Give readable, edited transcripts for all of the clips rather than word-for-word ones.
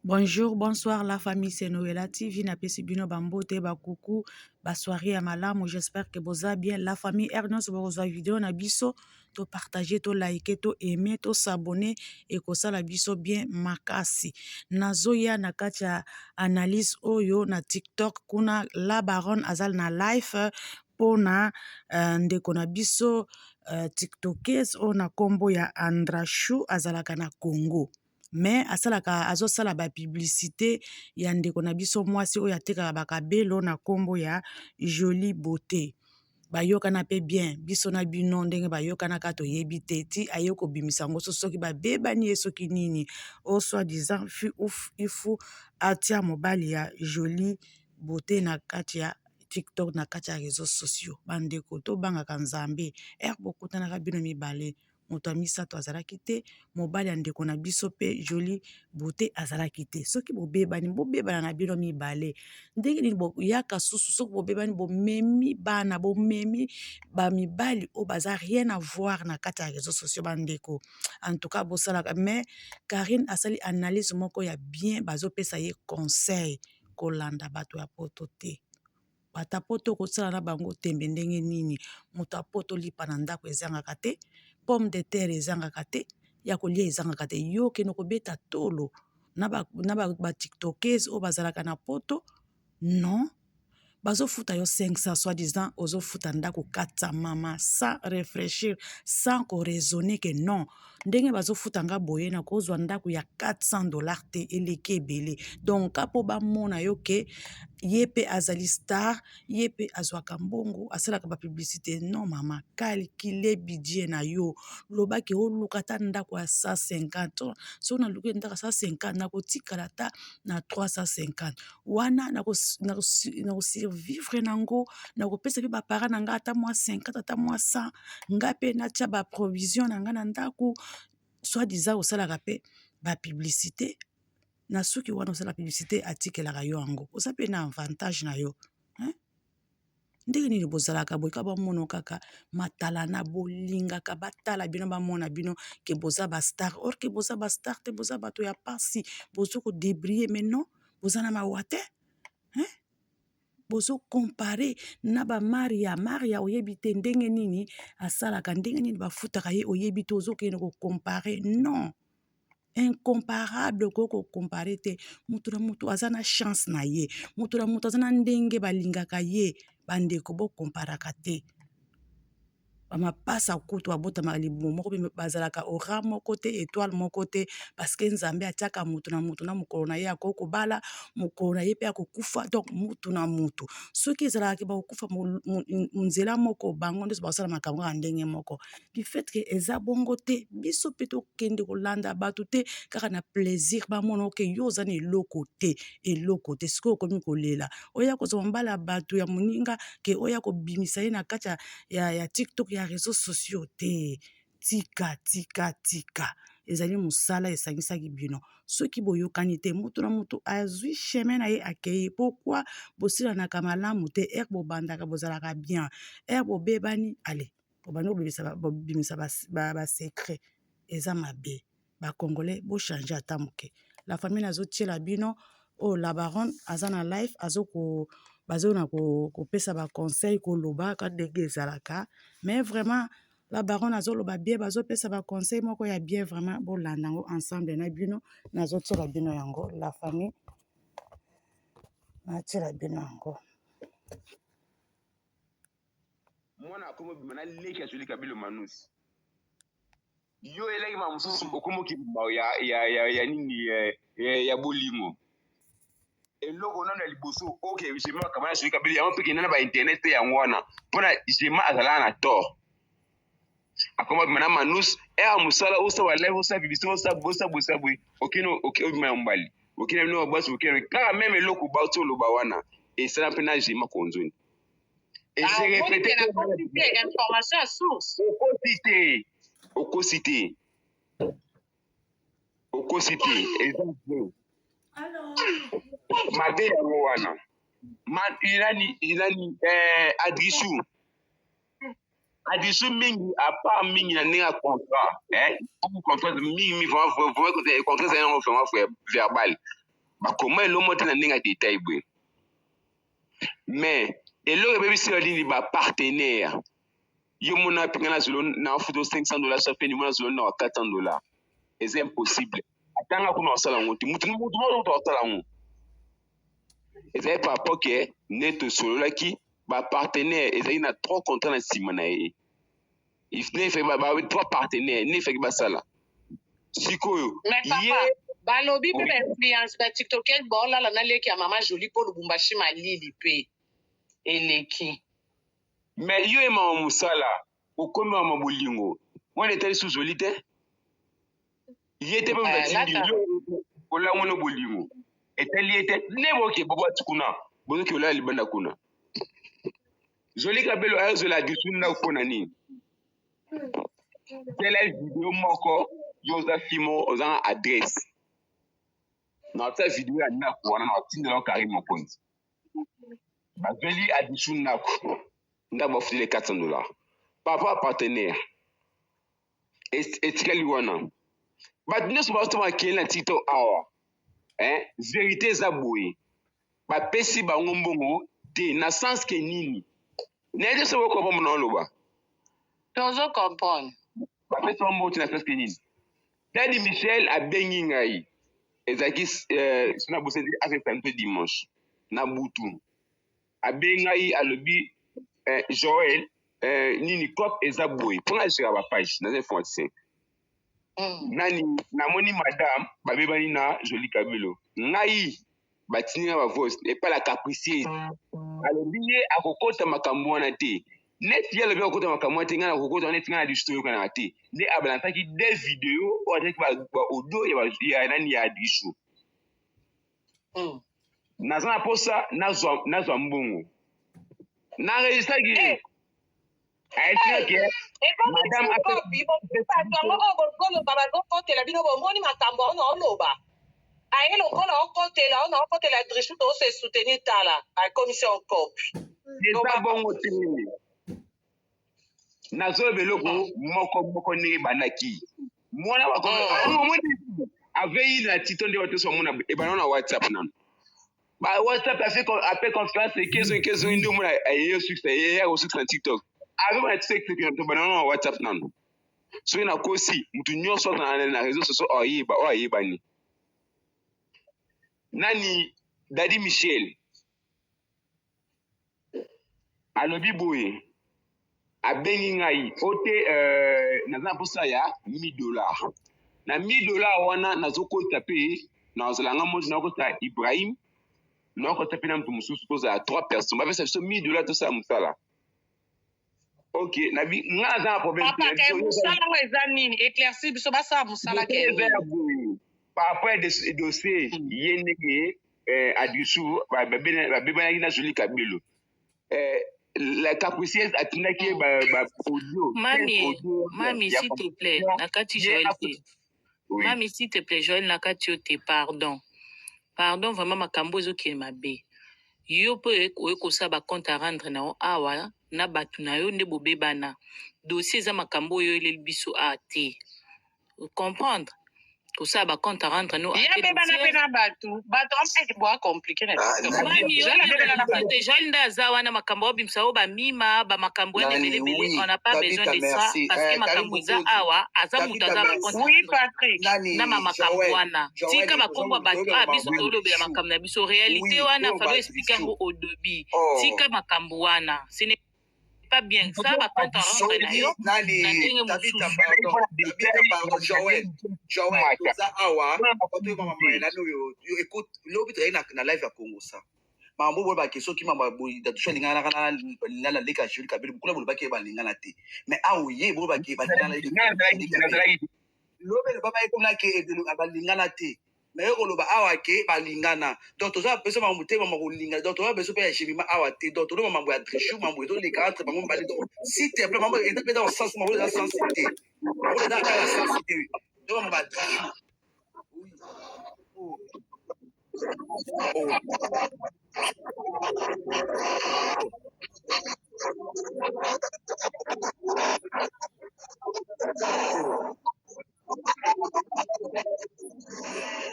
Bonjour, bonsoir la famille, c'est Noëlla TV. Napesi bino bambote, ba coucou, ba soirée ya malamu. J'espère que boza bien. La famille Ernos boza vidéo na biso, to partager, to liker, to aimer, to s'abonner et kosala biso bien makasi. Nazoya na kati ya analyse oyo na TikTok kuna la baronne azal na live pona ndeko na biso tiktokeuse oyo na kombo ya Andrachou azalaka na Congo. Mais asalaka azosala ba publicité ya ndeko na biso mwasi oyo atekaka bakabelo na nkombo ya Jolie Beauté. Bayokana mpe bien biso na bino ndenge bayokanaka toyebi te ti aye kobimisa yango so soki babebani ye soki nini o soit disant fi ifu atia mobali ya Jolie Beauté na kati ya TikTok na kati ya réseaux sociaux. Bandeko tobangaka Nzambe ere bokutanaka bino mibale moto ya misato azalaki te, mobali ya ndeko na biso mpe Jolie Beauté azalaki te. Soki bobebani bobebana na bino mibale ndenge nini boyaka susu soki bobebani bomemi bana bomemi bamibali oyo baza rien à voir na kati ya réseaux sociaux. Bandeko en tout cas bosalaka mais Karine asali analyse moko ya bien, bazopesa ye conseil kolanda bato ya poto te. Bato ya poto kosala na bango tembe ndenge nini? Moto ya poto lipa na ndako ezangaka te, pomme de terre ezangaka te, ya kolia ezangaka te. Yo okende kobeta tolo na batiktokese oyo bazalaka na poto non, bazofuta yo 500 soit disant ozofuta ndako kata mama sans réfléchir, sans koraisonner ke non, ndenge bazofuta nga boye nakozwa ndako ya $400 te, eleki ebele. Donc ka mpo bamona yo ke ye mpe azali star, ye mpe azwaka mbongo asalaka bapublicité. Non mama, calcule budget na yo, lobaki oluka ata ndako ya 150. Soki naluki ndako ya 150 nakotikala ata na 350 wana nakosurvivre nango, nakopesa mpe baparent na ngai ata mwa 50 ata mwa 100, ngai mpe natia baprovision na ngai na ndako. Soit disant osalaka mpe bapublicité na suki wana osala publicité atikelaka yo yango, oza mpe na avantage na yo, hein? Ndenge nini bozalaka boye ka bamona kaka matalana, bolingaka batala bino bamona bino ke boza bastar, or ke boza bastar te, boza bato ya pasi, bozo kodébrouiller mais non, boza na mawa te, hein? Bozocomparer na bamaria maria, oyebi te ndenge nini asalaka, ndenge nini bafutaka ye, oyebi te, ozokende kocomparer. Non, incomparable, okoki kocomparer te. Moto na moto aza na chance na ye, moto na moto aza na ndenge balingaka ye. Bandeko bokomparaka te. Bamapasa kutu babotamaka libumu moko mpe bazalaka ora moko te, étoile moko te, parce que Nzambe atiaka motu na motu na mokolo na ye akoki kobala, mokolo na ye mpe akokufa. Donc mutu na mutu soki ezalaka bakokufa nzela moko, bango nyonso bakosala makambo kaka ndenge moko. Du fait ke eza bongo te, biso mpe tokende kolanda bato te kaka na plaisir bamona oke yo oza na eloko te, eloko te. Sikoyo okomi kolela oya kozwa mobali ya bato ya moninga ke oya kobimisa ye na kati ya TikTok, ya réseaux sociaux te. Tika, tika, tika, ezali mosala esangisaki bino. Soki boyokani te, moto na moto azwi chemin na ye akei. Pourquoi bosilanaka malamu te? Ere bobandaka bozalaka bien, ere bobebani ale bobandi kobimisa basecret, eza mabe. Bacongolais bochange ata moke. La famille, nazotiela bino oyo la baronne aza na live, bazona kopesa baconseil, koloba ka ndenge ezalaka. Mais vraiment la baronne azoloba bien, bazopesa baconseil moko ya bien vraiment. Bolanda yango ensemble na bino, nazotiela bino yango. La famille, natiela bino yango. Mwana akomi obima na leki ya Joli Kabilo Manusi. Yo elaki ma mosusu okomi okima ya nini ya bolingo. Eloko nano ya liboso oke Jema akaba na Joli Kabilo yango mpe kenda na bainternet mpe yango wana mpona Jema azalaka na tort, akoma obima na Manus eya mosala osala balive, osala publicité, osala bosa boye, okende obima ya mobali, okende bino babwasi, okende kaka même eloko bauti oloba wana esala mpe na Jema Konzoni. Ese répété. Information ya source. Okosi te, okosi te, okosi te, eza vrai mabe yango wana. Nani Adrisu, Adrisu mingi à part mingi na ndenge ya contrat, contrat mingi, vraiment contrat ezali yango vraiment verbal. Bakoma eloko te na ndenge ya detail boye. Mais eloko ebebisi yo nini? Ba partenaire. Yo mona wapi nga nazolo na futo $500 chaque fin mona zolo na $400. Eza impossible. Atanga kuna osala yango te. Mutu mutu moko osala yango. Ezali par rapport ke nde tosololaki ba partenaire ezali na trois contrat na nsima na ye. Ba trois partenaire nde efaki basala. Sikoyo ye balobi mpe ba influence ba tiktokers baolala na leki ya mama Jolie mpo Lubumbashi malili mpe eleki. Mais yo emama mosala okomi mama bolingo wana etali su Jolie te, ye te mpe moto atindi yo olango no bolingo etali ye te. Ne boke bobwati kuna bozoki olala libanda kuna. Jolie Kabelo azola adisu ndako mpo na nini? Tela video moko yo oza fimo oza na adresse na otia video ya ndako wana na otindela Karine Mokonzi. Bazweli adisu ndako, ndako bafuteli $400. Papa partenaire etikali wana bato nyonso bazotoma kele na TikTok awa. Verité eza boye, bapesi bango mbongo te na sens ke nini? Nayebi soki okomprendre na oloba. Tozo comprendre. Bapesi bango mbongo te na sens ke nini? Dadi Michel abengi ngai, ezalaki na bosedi azali dimanche na butu, abengi ngai alobi Joël, nini cop eza boye mpona gérer ba page naza informaticien. Nani namoni madame babebani na Jolie Kabelo, ngai batindi nga ba voice epai la capricieuse, alobi ye akokota makambo wana te. Neti ye alobi akokota makambo wana te, ngai nakokota neti ngai na biso toyokanaka te. Nde abalansaki deux vidéos oyo atiaki ba audio ya nani ya Adrichou. Naza na posa nazwa mbongo na registraki ye. Ayesaki madame bato yango oyo bozoloba bazokotela bino, bomoni makambo oyo naoloba aye lokola okotela oyo naokotela Drichou tose soutenir, tala akomisi okopi. Eza bongo te, nazoloba eloko moko moko ndenge ebandaki. Mwana omoni avei na tito nde bato nyonso bamona ebanda na WhatsApp nano. Ba WhatsApp ape conférence ekezo ekezo nde omona aye succès, aye succès na TikTok. Ave na TikTok tobanda na WhatsApp nano. Soki nakosi, mutu nyonso aza na réseau sociaux ayeba oyo ayebani nani. Dadi Michel alobi boye, abengi ngai o te, naza na mposa ya $1000. Na $1000 wana nazokota mpe nazala nga mosi, nakota Ibrahim, nakota mpe na moto mosusu, tozala trois personnes, bapesa biso $1000 tosala mosala. Ok, nabi nga naza na problème. Papa, ke mosala yango eza nini? Éclairci biso, basala mosala ke eza ya boye par rapport ya dossier ye ndenge Adrichou babebanaki na Jolie Kabelo, la capricieuse atindaki ye ba audio. Mami, mami, s'il te plaît, nakati Joël te. Mami, s'il te plaît, Joël, nakati yo te, pardon. Pardon, vraiment makambo ezokende mabe. Yo mpe oye kosala ba compte à rendre na yo awa na bato na yo nde bobebana. Dossier eza makambo oyo eleli biso awa te. Comprendre? Kosala ba compte à rendre no. Ya bebana mpe na bato bato boa compliqué na Mami, te Joël nde aza wana, makambo obimisa oyo bamima bamakambo wana ebele ebele, on n'a pas besoin de ça parce que makambo eza awa, aza moto aza ba compte. Oui, Patrick. Na bamakambo wana, tika bakombo ya bato. Ah, biso tolobela makambo na biso, réalité wana falo expliquer yango au début. Tika makambo wana, ce n'est pas bien ça, ba compte à rendre na yo na ndenge mosusu. Joël, Joël, toza awa toyeba mama nani oyo. Écoute, lobi tozali na live ya Congo sa makambo bolobaki soki mama Datusha alinganaka na leka Jules Kabili kuna, bolobaki ye balingana te, mais awa ye bolobaki balingana. Lobi elobama ye kuna ke balingana te, mais ye koloba awa ke balingana. Donc toza besoin makambo te, mama kolinga. Donc toza besoin mpe ya Jemima awa te. Donc toloba mambo ya Drishu, mambo ezoleka entre bango mibale. Donc s'il te plaît, mambo eza mpe dans sens, mambo eza sens te, mambo eza kaka sens te. Donc mambo ya Drishu, oui. Oh.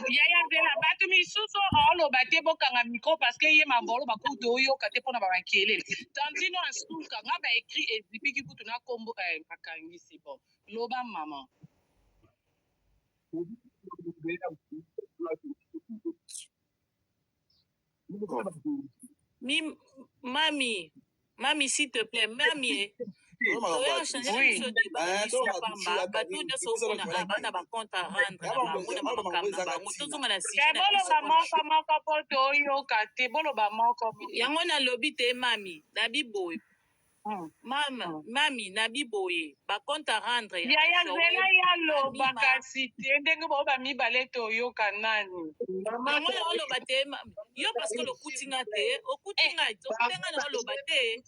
Yaya, nzela bato misusu. Boloba te, bokanga micro parce que ye mambo oloba kutu oyoka te mpona bamakelele. Tantino asuka nga ba écrit ezipiki kutu na kombo makangisi. Bon, loba mama. Mi, mami, mami, s'il te plaît, mami, eh. Toya change na biso débat na biso ya pamba. Bato nyonso omona a bana ba compte à rendre na bango na makambo na bango. Tozonga na sujet na biso. Boloba moko moko po toyoka te, boloba moko moko. Yango nalobi te mami, nabi boye. Mama, mami, nabi boye, ba compte à rendre ya Yaya Joël, zela ya loba Amima. kasi te ndenge bao ba mibale toyoka nani. Yango na oloba te yo parce que lokuti nga te, okuti nga, okuti nga na oloba te.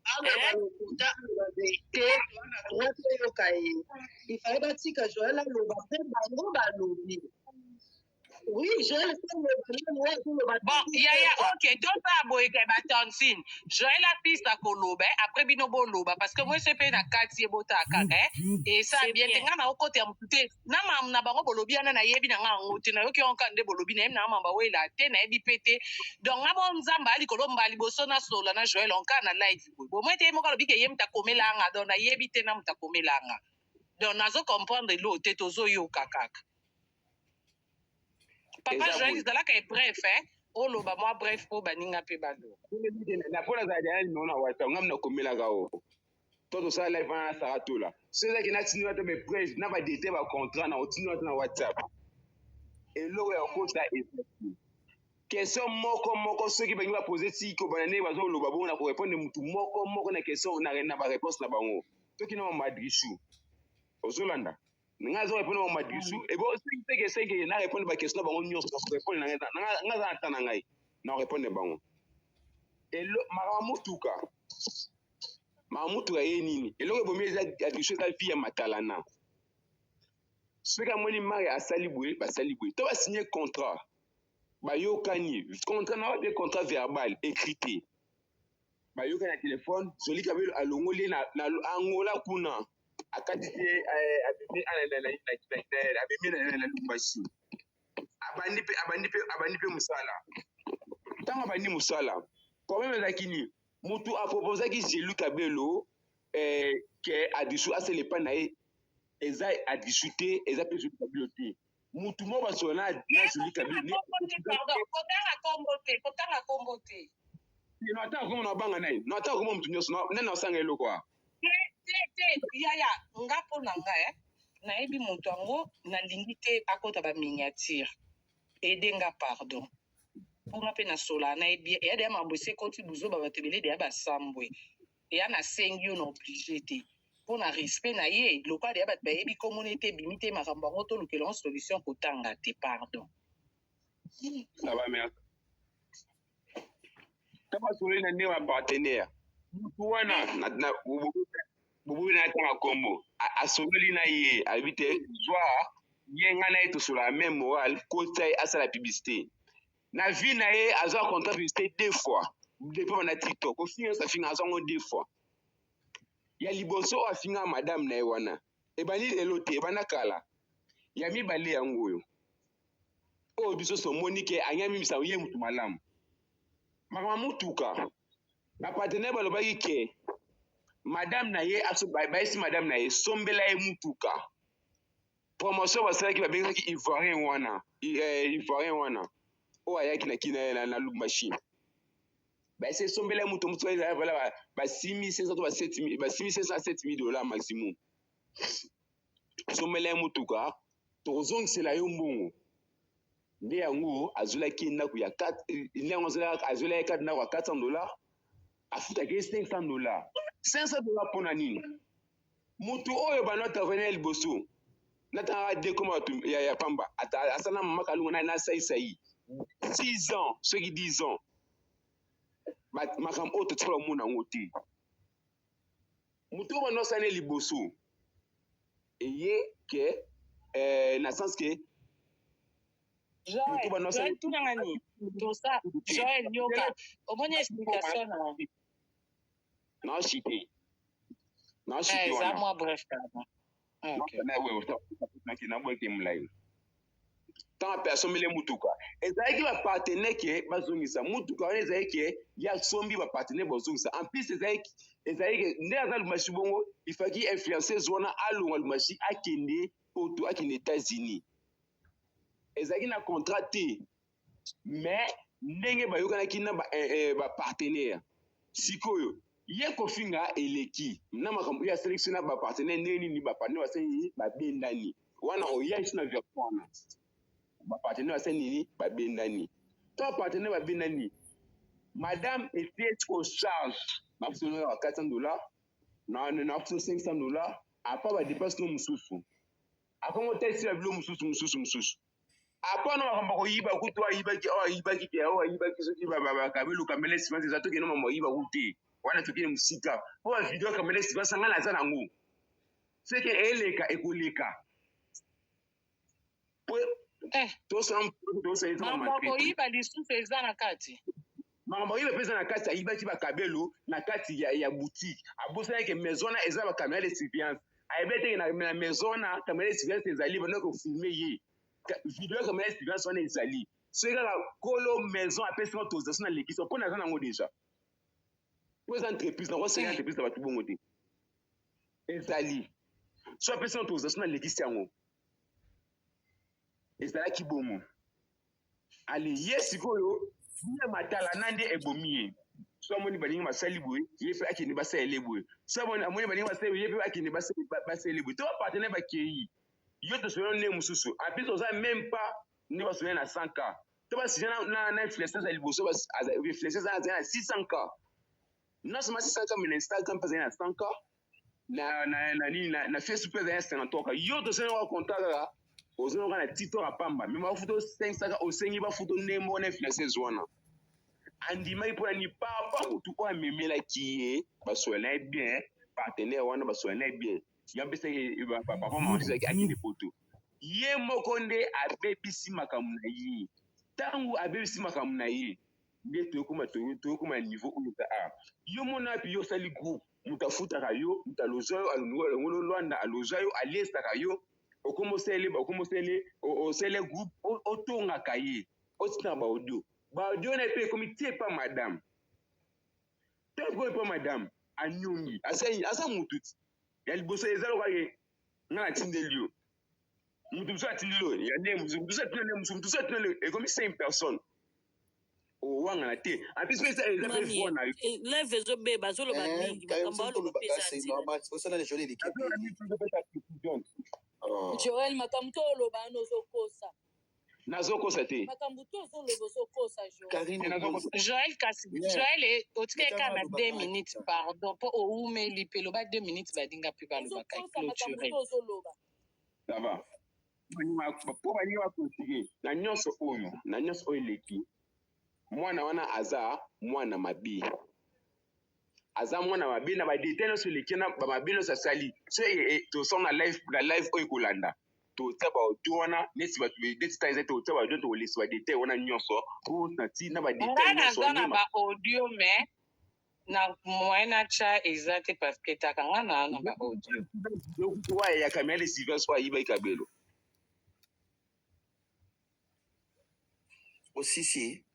Aloba lokuta, aloba vérité, wana droit toyoka ye. Il fallait batika Joël aloba mpe bango balobi. Oui, Joël aloba. Bon, yaya, ok, tosala boye ke batantine Joël apisa koloba, après bino boloba parce que moi mpe na kati ye botala kaka esa C'est bien te. bien. Nga na okota ya motu te na mamu na bango bolobi wana, nayebi na nga yango te, nayoki yango kaka nde bolobi, nayebi na nga mamba wela te, nayebi mpe te. Donc nga mo Nzambe ali likolo mba liboso nasola na Joël onka na live boye bomoi te, ye moko alobi ke ye moto akomelanga, donc nayebi te na moto akomelanga, donc nazo comprendre elo te, tozoyoka kaka. Papa Eza Joël boye. ezalaka e bref, oloba mwa bref mpo baninga mpe baloba. Na mpo nazala deya numéro na WhatsApp ngam nakomelaka o to tosala live wana nasaka tola so ezalaki natindi ata bapreuve na badétail bacontrat na otindi ata na WhatsApp. Eloko ya kokota ezali question moko moko, soki bangi bapose ti kobanda ndenge bazoloba bongo na korépondre mutu moko moko na question na baréponse na bango. Toki na mamadrisu ozolanda nga azo répondre mamadrisu ebo soki seke seke na répondre baquestion na bango nyonso, na korépondre na ngai nga aza na temps na ngai na korépondre bango. Elo makambo motuka, makambo motuka ye nini, eloko ebomi eza adrisu, eza vie ya matalana. Soki amoni mari asali boye, basali boye to basigné contrat, bayokani contrat na wapi, contrat verbal, écrit te, bayokani na telefone. Zoli Kabelo alongoli ye na Angola kuna, akati te, abemi na Lubumbashi, abandi mpe mosala. Ntango abandi mosala, problème ezalaki nini? Motu aproposaki Zelu Kabelo ke Adisu asala epai na ye, eza Adisu te, eza mpe Zelu Kabelo te. Mutu moko basola na Zeli Kabelo. Pardon, kotanga kombo te, kotanga kombo te. No ata kombo na banga nai, no ata kombo mutu nyonso nani nasanga eloko a Te te te, yaya, nga mpo na nga nayebi moto yango, nalingi te akota baminiature ede nga, pardon, mponga mpe nasola nayebi eya deya mambo esi ekoti buzoba, bato ebele deya basambwe eya, nasengi yo na oblige te mpo na respect na ye, lokola deya bato bayebi komona ete ebimi te makambo yango, tolukela ngo solution, kotanga te, pardon. Ça va, merci. Ntango asololi na ndenge ya partenaire, mutu wana boboyi na atanga kombo, asololi na ye, alobi te zwa ye, ngai na ye tosolaka même moral, kota ye asala publicité na vie na ye, azwa contrat publicité deux fois depuis bana TikTok. Ofinga nyonso afinga, azwa yango deux fois. Ya liboso oyo afinga madame na ye wana, ebandi lelo te, ebanda kala. Ya mibale yango oyo oyo biso somoni ke angi amimisa ye mutu malamu. Makambo motuka, bapartenaire balobaki ke madame na ye bayesi madame na ye sombela ye mutuka. Promotion basalaki, babengisaki Ivoirien wana, Ivoirien wana oyo ayaki na kina na Lubumbashi, bayesi esombela ye moto mosusu ezala vala ba 6500 to ba 7000, ba 6500, 7000 $ maximum. Sombela ye motuka, tokozongisela yo mbongo. Nde yango azwelaki ndako ya nde yango azwelaki kati ndako ya 400 $, afutaki ye 500 $. 500 $ mpona nini? Motu oyo banda travaille na liboso natangaka de koma bato ya pamba, asala mama Kalunga na nasaisai 6 ans soki 10 ans, makambo oyo totikala komona yango te. Motu oyo banda osala liboso eye ke na sens ke motu banda Joël, tunanga nini tosa. Joël, yoka, omoni explication na Naoshite, naoshite. Eza Wana mwa bref kaka. Ok. Naboyeke molai. Ntango ape asombeli ye motuka, ezalaki bapartenaire ke bazongisa motuka wana, ezalaki ke ye asombi, bapartenaire bazongisa. En plus ezalaki ke nde aza Lubumbashi bongo, ifaki influenceuse wana alongwa Lubumbashi, akende Poto, akende États-Unis. Ezalaki na contrat te, mais ndenge bayokanaki na bapartenaire. Sikoyo ye kofinga eleki na makambo ye asalaki so na bapartenaire, ndenge nini bapartenaire basali nini, babendani wana. Oya so na version wana, bapartenaire basali nini, babendani. To bapartenaire babendani, madame était au charge bafuti 400 $, na 500 $, apa badepense no mosusu, akongo talisi babilo mosusu mosusu mosusu. Apana makambo koyiba kutu, ayibaki awa, ayibaki te awa, ayibaki soki bakabelo caméra surveillance eza. Tokende mambo ayiba kutu te wana, tokende mosika mpo bavideo ya caméra surveillance ngai naza nango, seke eleka ekoleka po tosala. Makambo koyiba lisusu eza na kati. Makambo ayiba mpe eza na kati. Ayibaki bakabelo na kati ya boutique, abosanaki maison wana eza bacaméra de surveillance. Ayebi ete na maison wana caméra de surveillance ezali, banda kofilmer ye. Video ya caméra de surveillance wana ezali. Soki kaka kolo maison apesi autorisation, nalekisi mpo naza nango déjà, po eza entreprise, nakosala entreprise na bato bongo te. Ezali so apesi autorisation, nalekisi yango. Ezalaki bongo. Ale ye sikoyo ye matala na nde ebomi ye. So amoni baningi basali boye, ye mpe akende basalele boye. So amoni baningi basali boye, ye mpe akende basalele boye. To bapartenaire bakei, yo tosolola ndenge mosusu. En plus oza même pas nde basolola na 100 K, to basinya na influenceuse ya liboso, influenceuse azali na 600 K, non seulement 600 K, mais na Instagram mpe azali na 100 K, na nini, na Facebook mpe azali na 53 K. Yo tosali wa contact kaka, ozonga na TikTok ya pamba, me bafuto 500 K, osengi bafuto ndenge moko na influenceuse wana. Andimaki mpona ni papa motu oyo amemelaki ye, basola na ye bien, partenaire wana basola na ye bien, ya mpesaki papa mamanzaki akende Poto. Ye moko nde abebisi makambo na ye. Ntango abebisi makambo na ye nde toyokoma na niveau oyo eza a yo mona wapi. Yo osali groupe, moto afutaka yo, moto alozwa yo, alongoli Lwanda, alozwa yo, aliesaka yo, okoma osalele, okoma osalele, osalele groupe, otongaka ye, otindaka baaudio. Baaudio na ye mpe ekomi tie pa madame. Ntango ekomi pa madame, anyongi, aza motu ti ya liboso. Eza lokola ye nga natindeli yo, motu mosusu atindeli yo ya nde mosusu, motu mosusu atindeli nde mosusu, motu mosusu atindeli, ekomi cinq personnes, owangana te. En plus mpe eza mpe voix na yo. Live ezobeba, azoloba mingi, makambo aloba mpe eza ntina. Osala Joel eleki. Joel, makambo to oloba wana ozokosa. Nazokosa te. Makambo to ozoloba ozokosa, Joel. Karine. Joel, kasi Joel, otikali kaka na 2 minutes, pardon, mpo owumeli mpe. Loba 2 minutes, balinga mpe balobaka. Ozokosa makambo clôture. To ozoloba. Ça va, mpo balingi bakontinue na nyonso oyo, na nyonso oyo eleki. Mwana wana aza mwana mabe, aza mwana mabe na badetail nyonso eleki, na bamabe nyonso asali. So tosala na live oyo ekolanda, totia baaudio wana neti bato, neti ta eza, totia baaudio, tokolesa badetail wana nyonso po na ti na Nga badetail nyonso. Naza na baaudio, mais na moyen natya eza te, parce que taka nga na baaudio. Oyo ya caméra de surveillance oyo ayibaki kabelo. Osisi.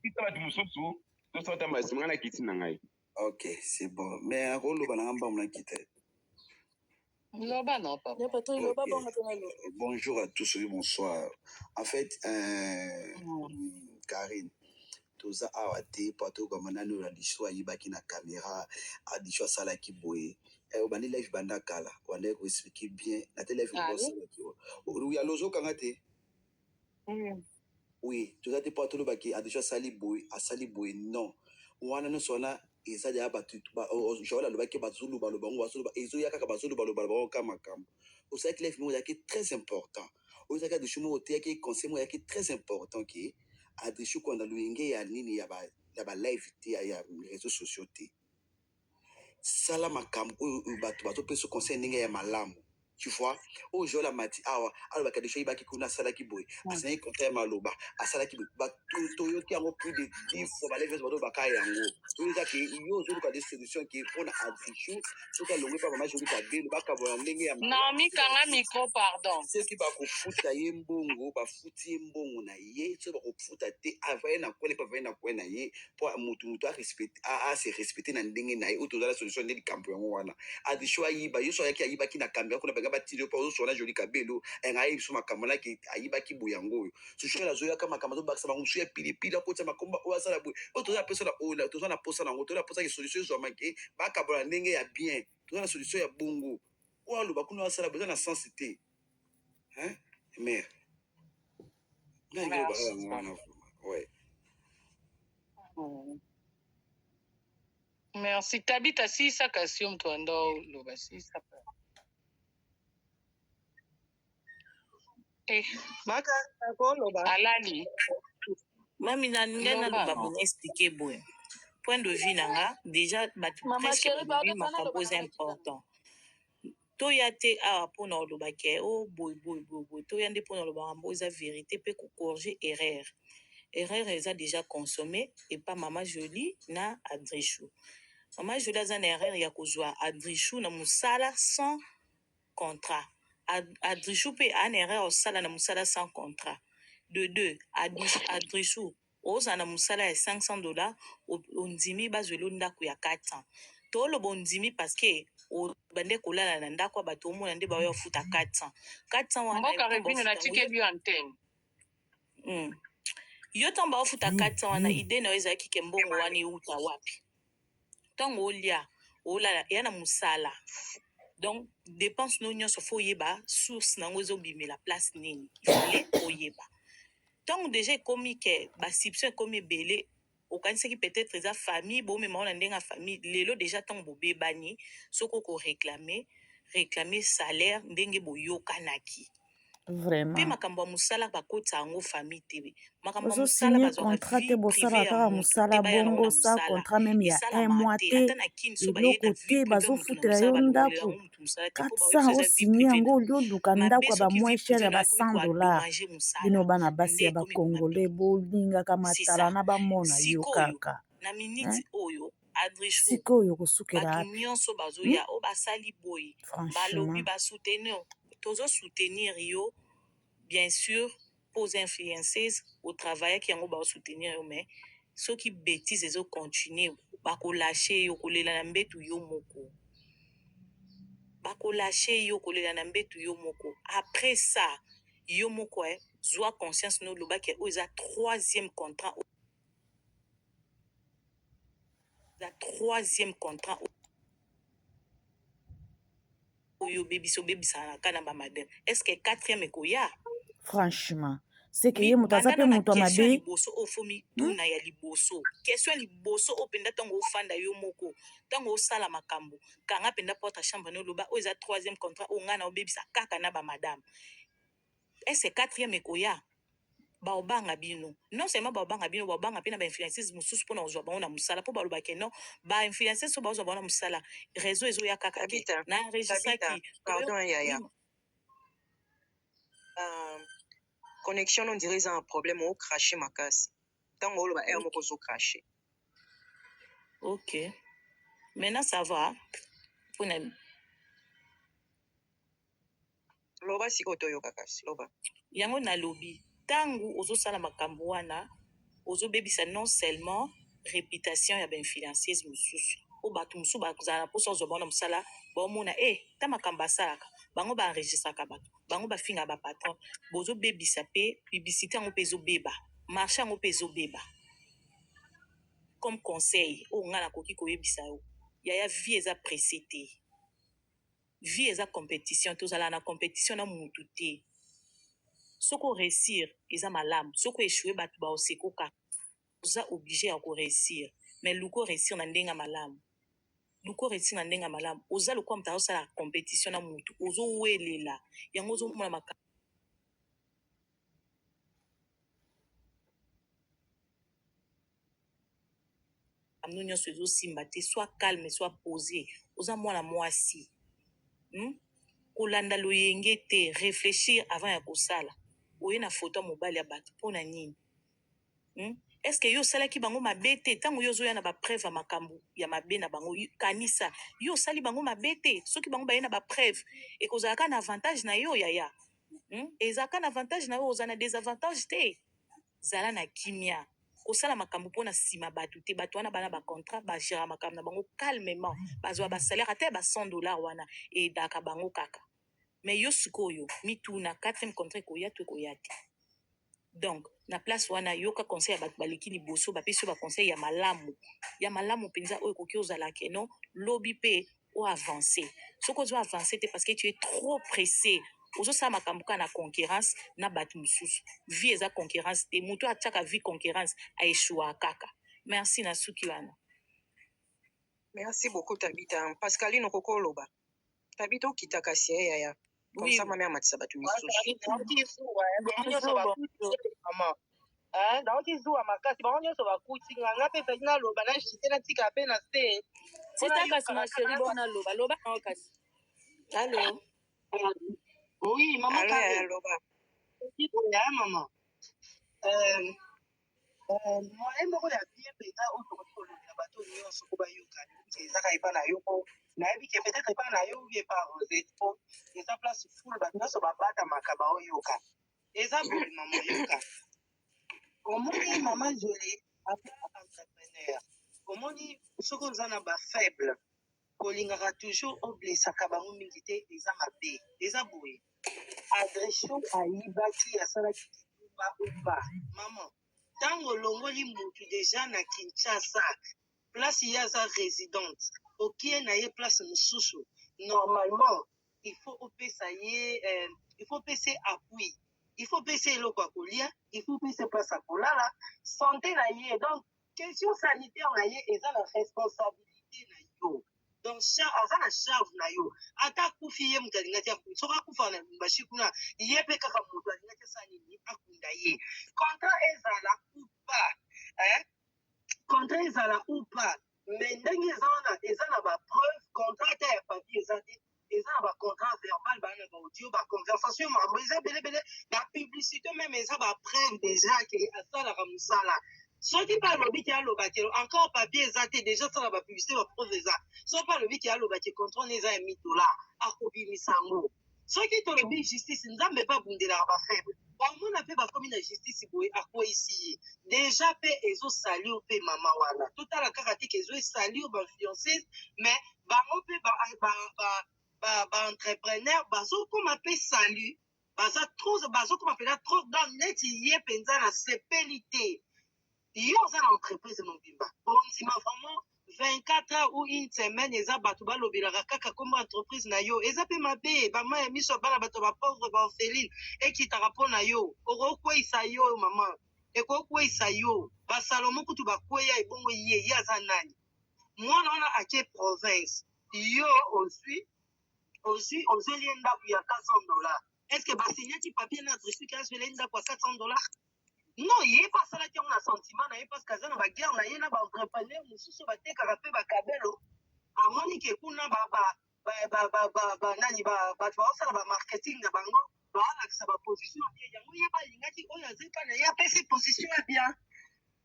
Kita bato mosusu, tosala mbasi, nga na kiti na ngai. Ok, c'est bon, mais akoloba nanga mbambo na kita. Loba no, papa. Ya Patrick, loba. Ok. Bongo tona loba. Bonjour à tous, oui, bonsoir. En fait, Karine, toza awa te po atokama nani oyo Adisho ayibaki na caméra, Adisho asalaki boye. Obandi live banda kala, obandaki koexpliquer bien na te live moko Allô? osalaki oyo alo ozokanga te. Oui, toza te mpo atolobaki Adisho asali boye, asali boye. Non, wana nyonso wana eza deya bato. Joel alobaki bazolobaloba bango, bazoloba, ezoya kaka bazolobaloba bango ka makambo. Osalaki live moko ezalaki très important, oyo ezalaki Adisho moko oteyaki conseil moko ezalaki très important, ke Adisho kolanda loyenge ya nini ya balive te, ya réseaux sociaux te. Sala makambo oyo bato bazopesa conseil ndenge ya malamu. Tu vois, oyo Joel amati awa alobaka deja ayibaki kuna, asalaki boye, asalaki contrat ya maloba, asalaki boye. Toyoki yango plus de 10 fois, balève nyonso bazolobaka yango. Oyo eza ke yo ozoluka des solutions ke mpona Adrichou, soki alongwe mpa mama Jolie Kabelo, bakabola ndenge ya malamu. Naomi, kanga micro, pardon. Soki bakofuta ye mbongo, bafuti ye mbongo na ye. Soki bakofuta te, avaye na coin, mpe avaye na coin na ye, mpo motu motu ase respecte na ndenge na ye. Oyo tozala solution nde likambo yango wana. Adrichou ayiba, yo so ayaki ayibaki na caméra kuna, benga batindi yo mpo ozoswana Jolie Kabelo, enga ayebi biso makambo naki ayibaki boye. Yango oyo Sushel azoyaka makambo, azobakisa bango mosusu ya pilipili, akotisa makomba oyo asala boye. Oyo toza na posa na oyo, toza na posa nango, toza na posa ke solution ezwama ke bakabola ndenge ya bien. Toza na solution ya bongo. Oyo aloba kuna asala boye eza na sens te, hein, mare ngai ngai Merci. yango wana vraiment, ouais. Merci. Tabita, sisaka si yo moto anda oloba sisaka. Eh, Maka akoloba. Alali. Mami, na ngai Loba. naloba bona expliquer boye. Point de vue na nga déjà, bato Mama presque chérie, balobi pardon, sana makambo loba eza na nga important. Toya te awa mpona oloba ke o boye boye boye boye. Toya nde mpona oloba makambo eza vérité mpe kocorriger erreur. Erreur eza déjà consommé epa mama Jolie na Adrichou. Mama Jolie aza na erreur ya kozwa Adrichou na mosala sans contrat. Adrichou mpe aa na erreur osala na mosala sans contrat. De deux, Adrichou ozala na mosala ya 500 $, ondimi bazwela yo ndako ya 400. Toloba ondimi parce que obande kolala na ndako ya bato, omona nde baoya ofuta 400 400 wana. Mboka Ntango Revino baofuta yango natikeli yo antenne. Yo ntango baofuta 400 wana, idée na yo ezalaki ke mbongo wana euta wapi? Ntango olia, olala, eya na mosala, donc dépense no nyonso fo oyeba source nango ezobimela place nini. Ifale oyeba ntango déjà ekomi ke basoupçon ekomi ebele, okanisaki peut-être eza famille, bomema ngo na ndenge ya famille. Lelo déjà ntango bobebani, soki okoréclamer, réclamer salaire ndenge boyokanaki mpe. Vraiment. Makambo ya mosala, bakotisa yango famille te. Makambo ya mosala, Ozosigner bazwaka contrat te, vie privé bosalaka ya kaka motu te, mosala baya nango bongo na sans mosala contrat même ya un esalamaka mois te. te, Ata na kini so baye eloko na vie te, privé ya motu na bazofutela mosala, yo balongolela ndako yango motu mosala te mpo 400, baoyebisa eza vie osigne privé yango na oli oluka mabe. ndako ya Soki vie bamoins cher privé ya na ba ekomi 100 $. koendommager mosala Bino bana basi nde ya ekomi mabe. bacongolais bolingaka C'est matala ça. na bamona yo Sikoyo kaka, na hein? miniti oyo, Adrichou, Sikoyo kosukela bato wapi? nyonso bazoya oyo basali boye, balobi Franchement. basoutenir, tozosoutenir yo bien sûr mpo oza influenceuse, otravaillaki yango, baosoutenir yo. Mais soki bétise ezocontinuer, bakolâcher yo kolela na mbetu yo moko, bakolâcher yo kolela na mbetu yo moko. Après ça, yo moko zwa conscience no, olobaki oyo eza troisième contrat, eza troisième contrat oyo obebisi, obebisaka na ka na bamadame. Est ce que quatrième ekoya? Franchement, c'est que ye moto aza Banda mpe na moto ya question ya mabe. liboso oyo fo mituna ya liboso, question ya liboso oyo mpenza, ntango ofanda yo moko, ntango osala makambo, kanga mpenza porte ya chambre na, oloba oyo eza troisième contrat oyo ngai na obebisa kaka na bamadame. Est ce quatrième ekoya? Baobanga bino, non seulement baobanga bino, baobanga mpe na bainfluenceuse mosusu mpona kozwa bango na mosala, mpo balobake non, bainfluenceuse oyo bazwa bango na mosala, réseau ezoya kaka te. Tabita, Na Tabita, enregistraki. Pardon yaya. Connexion on dirait eza un problème, ocrache makasi. Ntango oloba aire moko ozocrache. Ok, maintenant ça va mpona Loba sikoyo toyoka kasi, loba. Yango nalobi, ntango ozosala makambo wana, ozobebisa non seulement réputation ya bainfluenceuse mosusu, po bato mosusu bazala na mposa ozwa bango na mosala, baomona e ta makambo asalaka, bango baenregistraka bato, bango bafingaka bapatron. Bozobebisa mpe publicité yango, mpe ezobeba marché yango, mpe ezobeba. Comme conseil oyo ngai nakoki koyebisa yo, yaya, vie eza pressé te, vie eza compétition. Tozala na compétition na mutu te. Soki oréussir eza malamu, soki oéchouer bato baosekoka. Oza obligé ya koréussir, mais luka oréussir na ndenge ya malamu, luka oréussir na ndenge ya malamu. Oza lokola moto azosala compétition na mutu, ozowelela yango, ozomona makambo nyonso ezosimba te. Sois calme, sois posé, oza mwana mwasi. Kolanda loyenge te, reflechir avant ya kosala. Oye na photo ya mobali ya batu pona nini? Hum? Est ce que yo osalaki bango mabe te? Tango yo ozoya na ba preuve ya makambo ya mabe na bango, kanisa yo osali bango mabe te. Soki bango baye na ba preuve, ekozala kaka na avantage na yo yaya. Ezalaka na avantage na yo, oza na desavantage te. Zala na kimia. Kosala makambo pona sima batu te. Batu wana bana ba contrat, ba gera makambo na bango calmement. Bazwa ba salaire ata ya ba 100 dollars wana e aidaka bango kaka. Mais yo sikoyo mituna quatrième contrat ekoya to ekoya te? Donc na place wana yoka conseil ya batu baleki liboso, bapesi yo ba conseil ya malamu, ya malamu penza oyo ekoki ozala que non lobi pe o avancer. Soki ozo avancer te parce que tu es trop presse, ozosala makambo kaka na concurrence na batu mosusu. Vie eza concurrence te, mutu oyo atiaka vie concurrence a echouaka kaka. Merci na suki wana. Merci beaucoup Tabitha. Pascaline okoki oloba. Tabitha okita kasi eh yaya. Comme Oui, ça mami amatisa bato misusu. Nayoki zuwa eh, bango nyonso bonjour, bakuti bonjour. mama eh, nayoki zuwa makasi, bango nyonso bakuti nga, nga mpe faki naloba na chite natika mpe na se mpo Sita kasi nayokaka ma kaka chérie, na bon naloba, loba na yo kasi. Allo? Oui, mama Allo yaya Kare, loba. ya mama. Euh, moyen moko ya bien mpenza oyo tokoki kolobela bato nyonso mpo bayokani ezaka epa na yo, mpo nayebi ke peut-être epa na yo ou epa Rosette, mpo eza place full bato nyonso babatamaka baoyoka. Eza boye mama, yoka, omoni mama Jolie aza entrepreneur, omoni soki oza na bafaible kolingaka toujours oblesaka bango mingi te, eza mabe. Eza boye, agression ayibaki, asalaki kindumba upa mama, ntango olongoli mutu deja na Kinshasa, place ye aza résidente, okie na ye place mosusu, normalement il faut opesa ye il faut opesa ye appui, il faut opesa ye eloko ya kolia, il faut opesa ye place ya kolala, santé na ye, donc question sanitaire na ye eza na responsabilité na yo. Donc aza na charge na yo. Ata akufi, ye moto alingaki akufi. Soki akufa na Lubumbashi kuna, ye mpe kaka moto alingaki asala nini? Akunda ye. Contrat ezala ou pas, hein? Contrat ezala ou pas, mais ndenge eza wana, eza na bapreuve. Contrat ata ya papier eza te, eza na bacontrat verbal, baa na baaudio, baconversation, makambo eza ebelebele, bapublicité même eza bapreuve déjà ke asalaka mosala. Soki mpe alobi ke aloba ke encore papier eza te, déjà asala bapublicité, bapreuve eza. Soki mpe alobi ke aloba ke contrat wana eza ya 1000 dollar, akobimisa yango. Soki tolobi justice, Nzambe mpe abundelaka bafaible, bamona mpe bakomi na justice boye, akweyisi ye déjà, mpe ezosalir mpe mama wana. Totala kaka te ke ezoesalir bainfluenceuse, mais bango mpe baentrepreneur bazokoma mpe salu, baza trop, bazokoma mpenza trop. Donc neti ye mpenza nasepeli te. Yo oza na entreprise mobimba, ondima vraiment 24 heures ou une semaine eza bato balobelaka kaka kombo entreprise na yo? Eza mpe mabe. Bama ya miso ya bana bato, bapauvre, baorpheline ekitaka mpo na yo. Okokweyisa yo mama, ekokweyisa yo. Basalomo kutu bakweya, ebongo ye, ye aza nani? Mwana wana ake province, yo ozwi ozwi ozweli ye ndako ya 400 dollars. Est ce que basignaki papier na adresse azweli ye ndako ya 400 dollars? Non, ye mpe asalaki yango na sentiment na ye, parce que aza na baguerre na ye na baentrepreneur mosusu batekaka mpe bakabelo. Amoni ke kuna nani, bato baosala bamarketing na bango, baalakisa baposition ya bien. Yango ye balingaki oyo aza epa na ye, apesi position ya bien.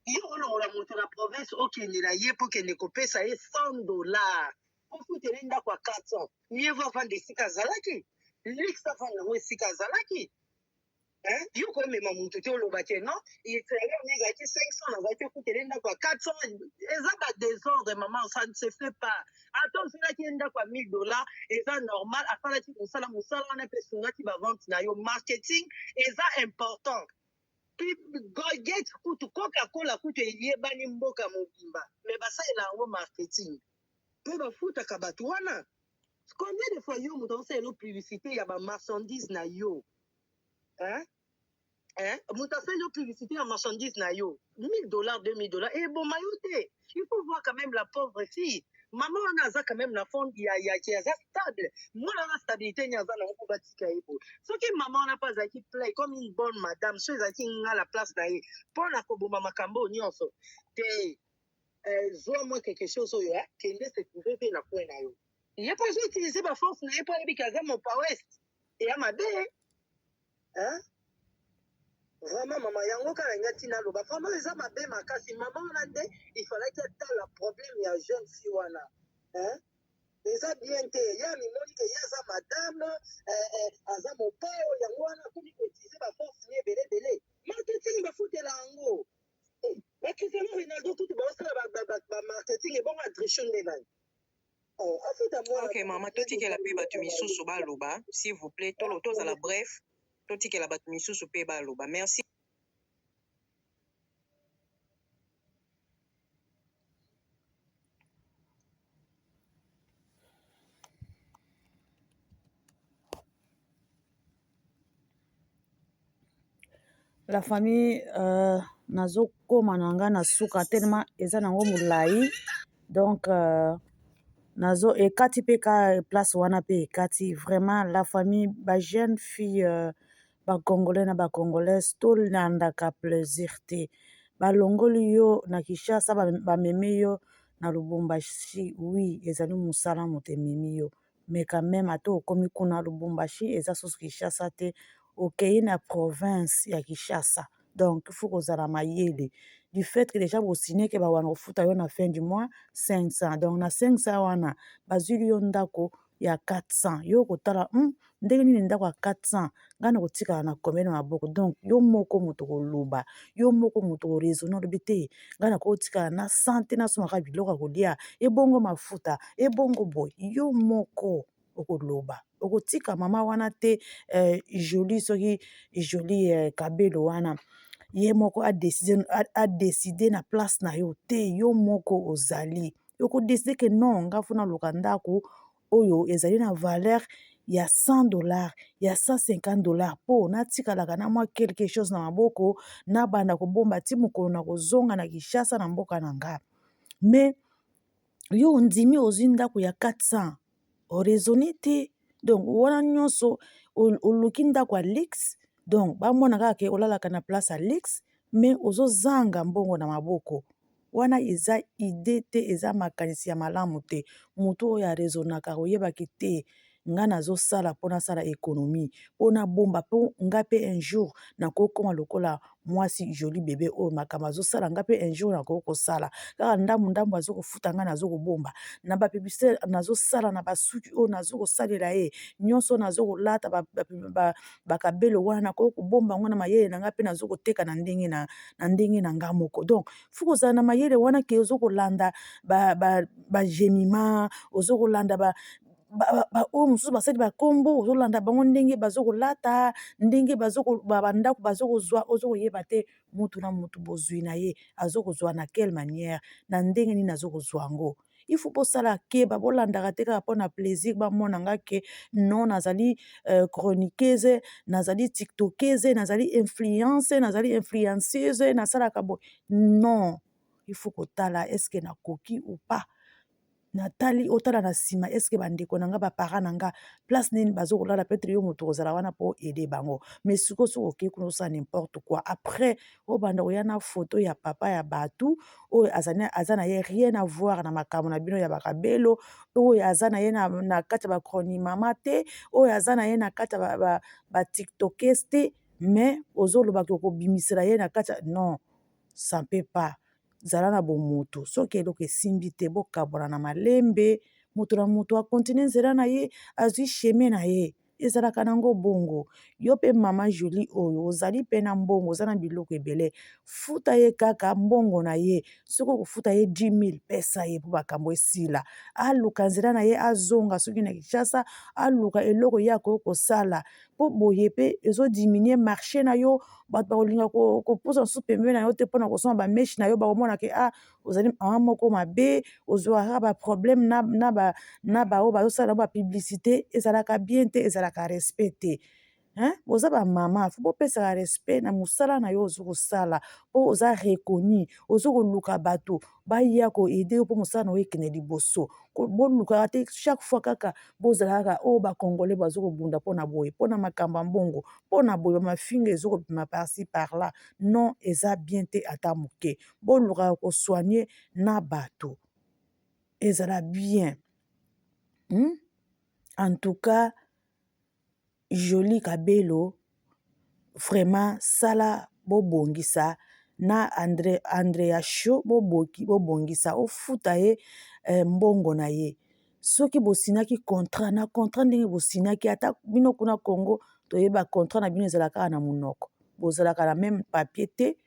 Ye olongola moto na province, okende na ye mpo okende kopesa ye 100 dollar, ofutele ndako ya 400. Mieux vaut avanda esika azalaki, luxe avanda yango esika azalaki. Yo komema motu te, oloba ke non, salaire ne ezalaki 500, nazalaki ofutele ndako ya 400. Eza badésordre mama, ça ne se fait pas. Ata osalaki ye ndako ya 1000 dollars, eza normal. Asalaki mosala, mosala wana mpe esungaki bavente na yo. Marketing eza important. Colgate kutu, Coca-Cola kutu eyebani mboka mobimba, mais basalela yango marketing mpe bafutaka bato wana. Combien de fois yo moto aosalela publicité ya bamarchandise na yo, hein? Hein? Moto asali yo publicité ya marchandise na yo 1000 dollars, 2000 dollars, eboma yo te. Il faut voir quand même la pauvre fille. Mama wana aza quand même na fond ya ke aza stable. Mwana wana, stabilité ni aza nango mpo batika ye boye? Soki mama wana mpe azalaki play comme une bonne madame, so ezalaki nga la place na ye, mpo na koboma makambo oyo nyonso te. Zwa mwa quelque chose oyo, kende se trouver mpe na coin na yo. Ye mpo azo utiliser ba force na ye mpo ayebi ke aza mopawest eya mabe hein? Vraiment mama yango kaka nga ntina aloba vraiment eza mabe makasi mama wana nde il fallaki atala problème ya jeune fille wana hein? Eza bien te ye amimoni ke ye aza madame eh, eh, aza mopao yango wana akomi koutilize ba force ni ebele ebele marketing bafutela yango eh, ba Cristiano Ronaldo kutu baosala ba, ba, ba, ba marketing ebongo adricho nde nani oh, afuta mwana Ok mama, totikela pe bato misusu baloba, s'il vous plaît, tolo tozala bref, totikela bato misusu pe baloba. Merci. La famille euh, nazokoma na nga na suka telema eza nango molai donc euh, nazo ekati mpe ka place wana mpe ekati vraiment la famille ba jeune fille euh, ba congolais na ba congolaise tolandaka plaisir te balongoli yo na Kinshasa bamemi yo na Lubumbashi oui ezali mosala moto ememi yo mais quand meme ata okomi kuna Lubumbashi eza susu Kinshasa te okei na province ya Kinshasa donc il faut kozala mayele du fait que déjà bosigne ke bawana kofuta yo na fin du mois 500 donc na 500 wana bazwili yo ndako ya 400 yo okotala ndenge nini ndako ya 400 ngai nakotikala na combien na maboko donc yo moko moto koloba yo moko moto koraisonne olobi te ngai nakotikala na 100 te nasomaka biloko ya kolia ebongo mafuta ebongo boye yo moko okoloba okotika mama wana te eh, jolie soki jolie eh, kabelo wana ye moko adeside na place na yo te yo moko ozali okodeside ke non nga fo naluka ndako oyo ezali na valeur ya 100 dollars ya 150 dollars mpo natikalaka na mwa quelque chose na maboko nabanda kobomba ti mokolo na kozonga na Kinshasa na mboka na nga mais yo ondimi ozwi ndako ya 400 oraisonne te donc wana nyonso oluki ndako ya luxe donc bamona kaka ke olalaka na place ya luxe mais ozozanga mbongo na maboko wana eza idee te eza makanisi ya malamu te moto oyo araisonnaka akoyebaki te nga nazosala mpo nasala economie mpo nabomba mpo nga mpe un jour nakokoma lokola mwasi joli bebe oyo makambo azosala nga mpe un jour nakoki kosala kaka ndambo ndambo azokofuta nga nazokobomba na bapublicité nazosala na basuki oyo nazokosalela ye nyonso nazokolata bakabelo wana nakoki kobomba yango na mayele na nga mpe nazokoteka na ndenge na, na ndenge na nga moko donc fo kozala na mayele wana ke ozokolanda bagemima ba, ba ozokolanda ba baoyo mosusu basali bakombo ozolanda bango ndenge bazokolata ndenge bandako bazokozwa ozokoyeba te mutu na mutu bozwi na ye azokozwa na quelle manière na ndenge nini azokozwa yango il faut bosala keba bolandaka te kaka mpona plaisir bamona nga ke non nazali euh, chroniqueuse nazali tiktokeuse nazali influence nazali influenceuse nasalaka boye non il faut kotala est ce que nakoki ou pas natali otala na nsima eske bandeko na nga baparent na nga place nini bazo kolala peut-être yo moto okozala wana po aider bango mais sikoyo soki okei kuna osala n'importe quoi après obanda koya na photo ya papa ya batu oyo aza na ye rien à voir na makambo na bino ya bakabelo oyo aza na ye na, na kati ya bacronimama te oyo aza na ye na kati ya batiktokes ba, ba te mais ozolobaki okobimisela ye na kati ya non ça ne peut pas zala na bomoto soki eloko esimbi te bokabwana na malembe moto na moto akontinue nzela na ye azwi chemin na ye ezalaka nango bongo yo mpe mama Jolie oyo ozali mpe na mbongo oza na biloko ebele futa ye kaka mbongo na ye soki okofuta ye 10000 pesa ye mpo makambo esila aluka nzela na ye azonga soki na Kinshasa aluka eloko ye akoki kosala mpo boye mpe ezodiminue marché na yo bato bakolinga kopusa mosusu pembeni na yo te mpona kosomba bameche na yo bakomona ke ah ozali mama moko mabe ozwaka baproblème na, na, ba, na baoyo bazosala bapublicité ezalaka bien te ezalaka respect te Hein? boza bamama fo bopesaka respect na mosala na yo ozo kosala mpo oza reconnu ozo koluka bato baya koede yo mpo mosala na yo ekende liboso bolukaka te chaque fois kaka bozala kaka oyo oh, bacongolais bazo kobunda mpo na boye mpo na makambo ya mbongo mpo na boye bamafinga ezo kobima parci par là non eza bien te ata moke bolukaka kosoigne na bato ezala bien. En tout cas, Jolie Kabelo, vraiment sala bobongisa na Andre, Andrea Show boboki bobongisa ofuta ye eh, mbongo na ye soki bosinaki contrat na contrat ndenge bosinaki ata bino kuna Congo toyeba contrat na bino ezalaka kaka na monoko bozalaka na meme papier te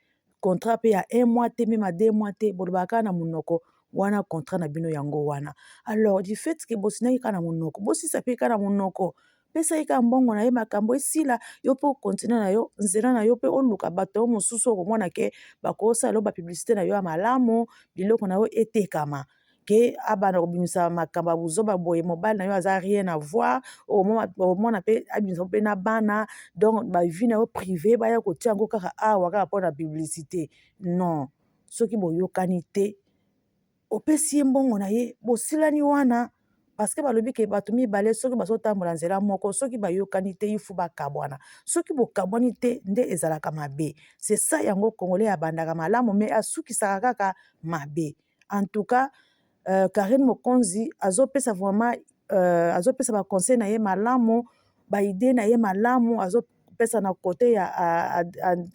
contrat pe ya un mois te meme ya 2 mois te, bolobaka kaka na monoko wana contrat na bino yango wana. Alors du fait que bosinaki kaka na monoko, bosisa pe kaka na monoko, pesa ye kaka mbongo na ye, makambo esila, yo mpe okontinue na yo nzela na yo mpe oluka bato yo mosusu okomona ke bakosala yo bapublicité na yo ya malamu, biloko na yo etekama ke abanda kobimisa makambo ya buzoba boye. Mobali na yo aza rien à voir, omona mpe abimisa mpe na bana, donc bavie na yo privé baya kotia yango kaka awa kaka mpona publicité. Non, soki boyokani te, opesi ye mbongo na ye, bosilani wana, parce que balobi ke bato mibale soki bazotambola nzela moko, soki bayokani te, ifu bakabwana. Soki bokabwani te nde ezalaka mabe. C'est ça yango Congolais abandaka malamu mais asukisaka kaka mabe. En tout cas, Karine Mokonzi azopesa vraiment azopesa baconseil na ye malamu, baidée na ye malamu, azopesa na côté ya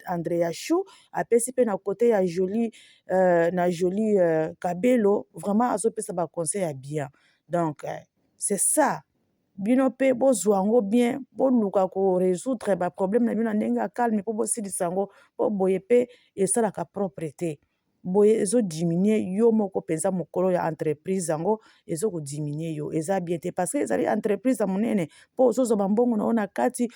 Andrea Chou, apesi mpe na côté ya Jolie na Jolie Kabelo. Vraiment azopesa baconseil ya bien. Donc c'est ça, bino mpe bozwa yango bien, boluka korésoudre baproblème na bino na ndenge ya calme mpo bosilisa yango, mpo boye mpe esalaka propre te. Boye ezodiminue yo moko mpenza mokolo ya entreprise yango, ezokodiminue yo, eza bien te, parce que ezali entreprise ya monene mpo ozozwa bambongo na yo na kati,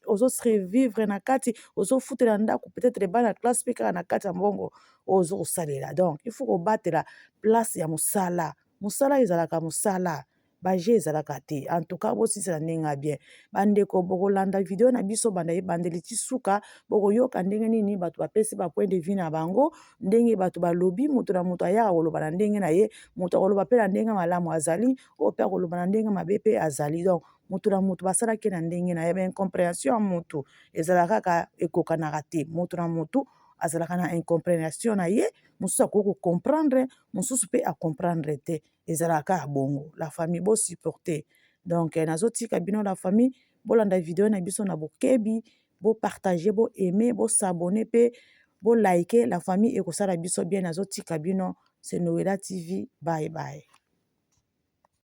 ozosurvivre na kati, ozofutela ndako, peut-être bana classe mpe kaka na kati ya mbongo oyo ozokosalela. Donc il faut kobatela place ya mosala. Mosala ezalaka mosala, baje ezalaka te. En tout cas, bosisela ndenge ya bien. Bandeko, bokolanda video na biso banda ebandeli ti suka, bokoyoka ndenge nini bato bapesi bapoint de vue na bango, ndenge bato balobi. Moto na moto ayaka koloba na ndenge na ye. Moto akoloba mpe na ndenge malamu azali, oyo mpe akoloba na ndenge mabe mpe azali. Donc moto na moto basalaki na ndenge na ye. Baincompréhension ya moto ezalaka kaka, ekokanaka te. Moto na moto azalaka na incompréhension na ye, mosusu akoki kocomprendre, mosusu mpe acomprendre te. Ezalaka kaka bongo, la famille, bosupporte. Donc nazotika bino, la famille, bolanda video na biso na bokebi, bopartage, boaime, bosabonner mpe bolike, la famille, ekosala biso bien. Nazotika bino, c'est Noela TV. Bye bye.